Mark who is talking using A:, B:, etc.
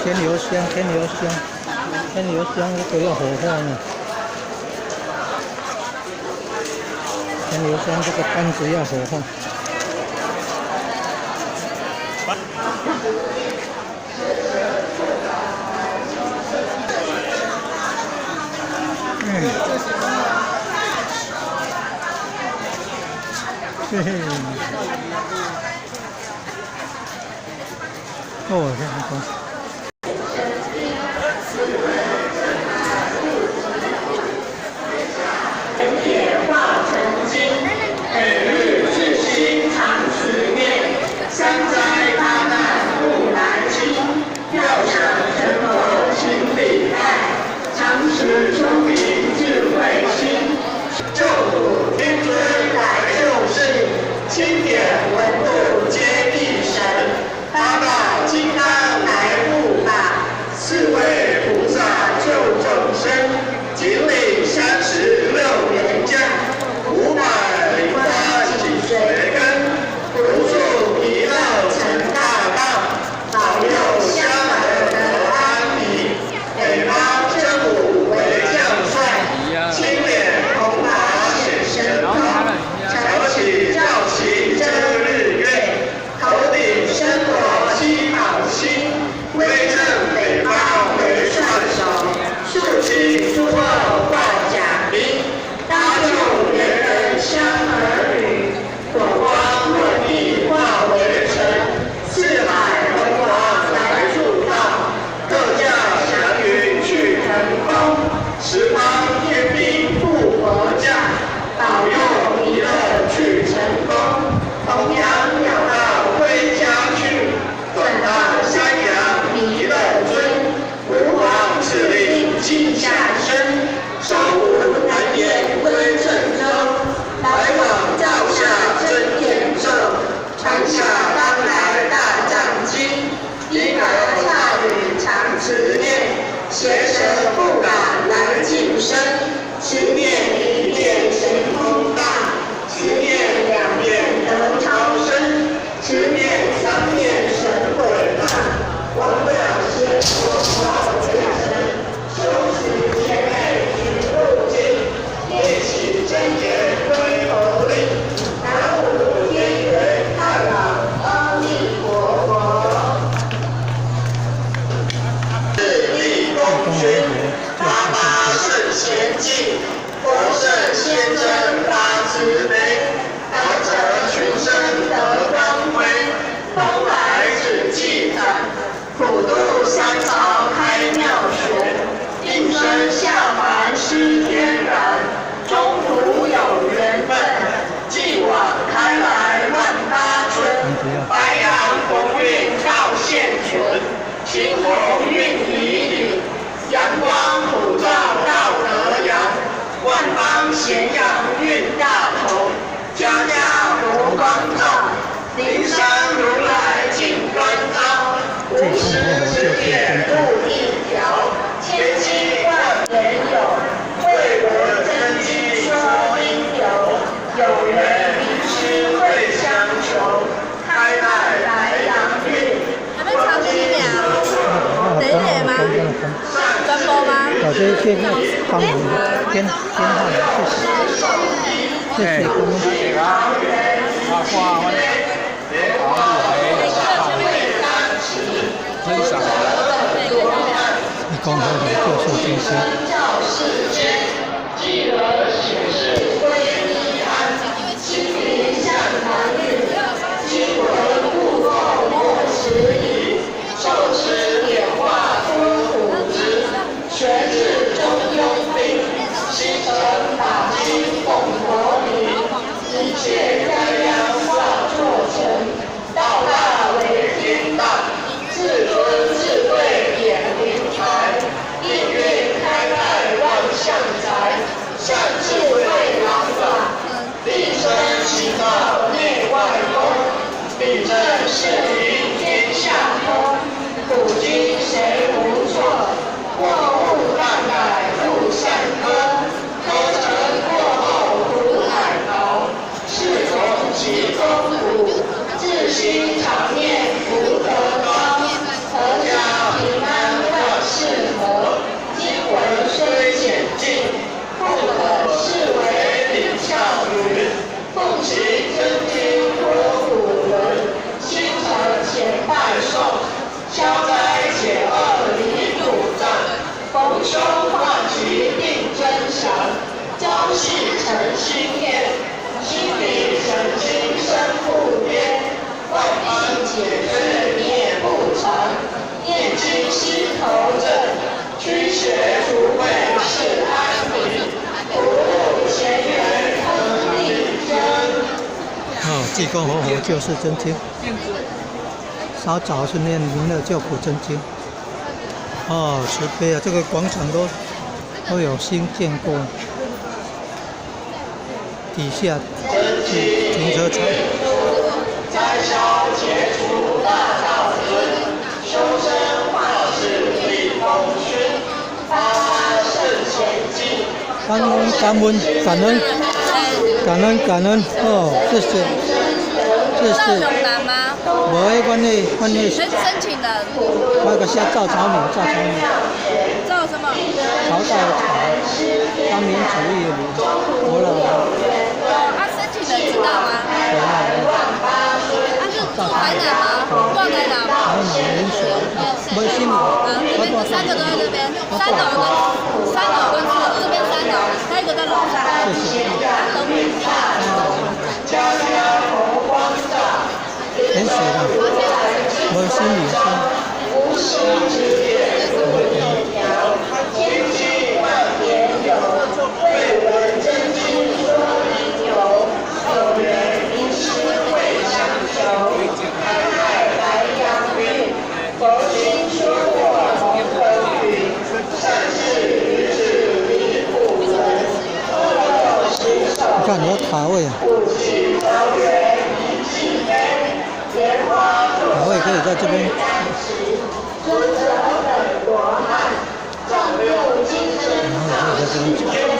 A: 添油香，添油香，添油香，這個要火化呢。添油香這個單子要火化。嗯。嘿嘿。哦，這個。
B: 鐵化成金，每日至心常持念，三災大難不來侵。要想成佛勤禮拜，常持聰明智慧心。救苦天尊來救世，欽點聞度揭諦神，八大金剛來護法，四位菩薩救眾生。錦領36員將，508緊隨跟，無數彌勒成大道，保佑香兒得安寧。北方真武為將帥，青臉紅髮顯神通，喬起轎旗遮日月，頭頂身羅七寶星，威震北方為帥首，肅清諸惡化甲兵，搭救別人香兒女，火光落地化為塵，四海龍王來助道，各駕祥雲去騰空，十方天兵護佛駕，保佑彌勒去成功，弘揚妙道歸家去，轉到山陽彌勒尊，吾皇敕令盡下身，守護南天歸鄭州，來往造下真言咒，傳下當來大藏經，嬰兒剎女常持念，邪神不敢來近身，持念一念神通大，持念兩念得超生，持念三念神鬼怕，亡了邪魔化為塵，修持千昧取不盡，念起真言歸佛令，南無天元太朗阿彌陀佛。自立功勳，八八聖賢境，佛聖仙真發慈悲，達者群生得光輝，東來只記載，普渡三朝開妙學，應身下凡施天然，中土有緣分，繼往開來萬八春，白羊鴻運道現存，青紅運儀禮，陽光普照道德揚，萬方賢陽運大同，家家佛光照，靈山如來淨觀照，無師指點路一條，千機萬緣有，為國真機說因由，有緣名師會相求，開泰白羊運。
C: 係咪炒雞苗？這個嗎？轉播嗎？
A: 哦，這這方天天漢，謝謝謝謝公。
D: 啊，看阮欣賞。
A: 你講好就做數真師。
B: 繼而顯示歸依安，清明向南運，經文護後莫遲疑，受持點化多苦之，全智中庸定，心誠打經奉佛名，一切災殃化作塵，道大為天道，至尊至貴點靈台，應運開泰萬象財，善智慧來。
A: 濟公活佛救世真經。稍早是念彌勒救苦真經。哦，慈悲啊！這個廣場都有興建過，底下是停車場。
B: 齋消劫除大道尊，修身化世立功勳，發發聖賢經。
A: 感恩感恩感恩感恩感恩哦，謝謝謝謝。
C: 趙永南嗎？
A: 無，阮的。
C: 申請人。
A: 那個寫趙朝敏，趙朝敏。
C: 趙什麼？
A: 曹道的曹，三民主義的民，我老。
C: 啊，申請人知道嗎？
A: 知道。
C: 他是住台南嗎？住台南。
A: 台南連鎖，沒新。
C: 嗯，這邊三個都在這邊，三樓跟四樓，這邊三樓，還有一個在樓上。
A: 謝謝。
C: 等我一下。
A: 很水啦，無心理生。
B: 天機萬年有，未聞真經說因由。有緣名師會相求，開泰白楊運，佛經說過蒙耕耘，善事愚智離苦輪，阿羅十手。
A: 你看有塔位啊。
B: 五濟桃源一心飛，蓮花
A: 塔位可以在這邊。
B: 尊者等羅漢，眾入金身
A: 然後可以在這邊。